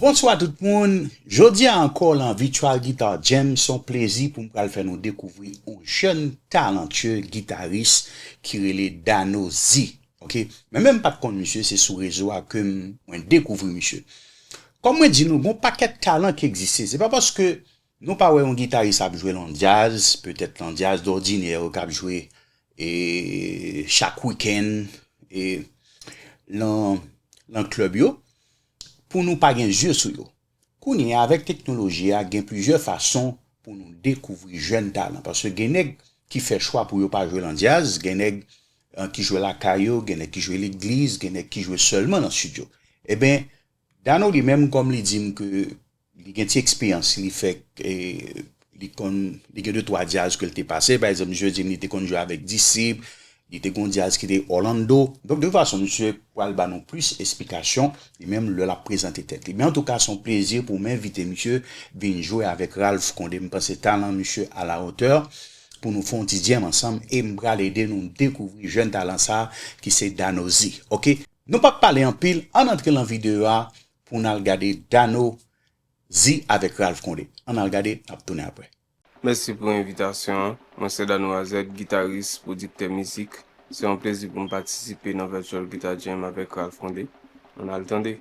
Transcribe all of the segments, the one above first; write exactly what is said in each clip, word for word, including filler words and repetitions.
Bonswa tout moun. Jodi a ankò lan Virtual Guitar Jam, se yon plezi pou m pral fè nou dekouvri yon jèn talantye gitaris ki rele Dano Z. Ok? Men menm m pa t konn misye, se sou rezo a ke m, mwen dekouvri misye. Kòm mwen di nou, gon pakèt talan ki egziste. Se pa paske nou pa wè yon gitaris ap jwe lan djaz, petèt lan djaz dòdinè, k ap jwe e, chak wikenn e, lan, lan klèb yo, pou nou pa gen zye sou yo. Kounye a, avèk teknoloji a, gen plizyè fason pou nou dekouvri jèn talan. Paske gen nèg ki fè chwa pou yo pa jwe lan djaz, gen nèg eh, ki jwe lakay yo, gen nèg ki jwe legliz, gen nèg ki jwe sèlman nan estidyo. Eben, Dano li menm, kòm li di m ke li gen ti eksperyans, li fè, eh, li konn, li gen de twa djaz ke l te pase. Pa egzanp, misye di m li te konn jwe avèk Disip, li te gon djaz ki te Orlando. Donk, de tout fason, misye pral ba nou plis esplikasyon, li menm lè l ap prezante tèt li. Men antouka, se yon plezi pou m envite misye vin jwe avèk Ralph Condé. M panse talan misye a la otè pou nou fè yon ti djam ansanm e m pral ede nou dekouvri jèn talan sa ki se Dano Z. Ok? Nou p ap pale anpil, ann antre lan videyo a pou n al gade Dano Z avèk Ralph Condé. Ann al gade, n ap tounen apre. Mèsi pou envitasyon an. Mwen se Dano A Z, gitaris, pwodiktè mizik. Se yon plezi pou m patisipe nan Virtual Guitar Jam avèk Ralph Condé. Ann al tande.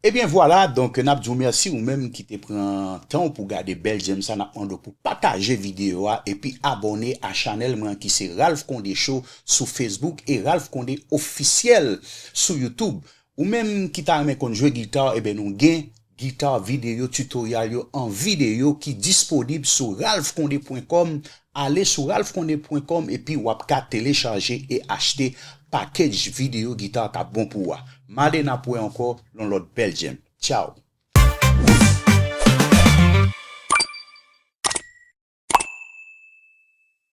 Ebyen vwala, donk n ap di w mèsi ou menm ki te pran tan w pou gade bèl jam sa, n ap mande w pou pataje videyo a epi abòne a chanèl mwen ki se Ralph Condé Show sou Facebook e Ralph Condé Officiel sou YouTube. Ou menm ki ta renmen konn jwe gita, ebyen nou gen gita videyo tutorial yo an videyo ki disponib sou ralphcondé point com. Ale sou ralphcondé point com epi w ap ka telechaje e achte package videyo gita k ap bon pou ou a. M ale n ap wè ankò yon lòt bèl jam. Tchao!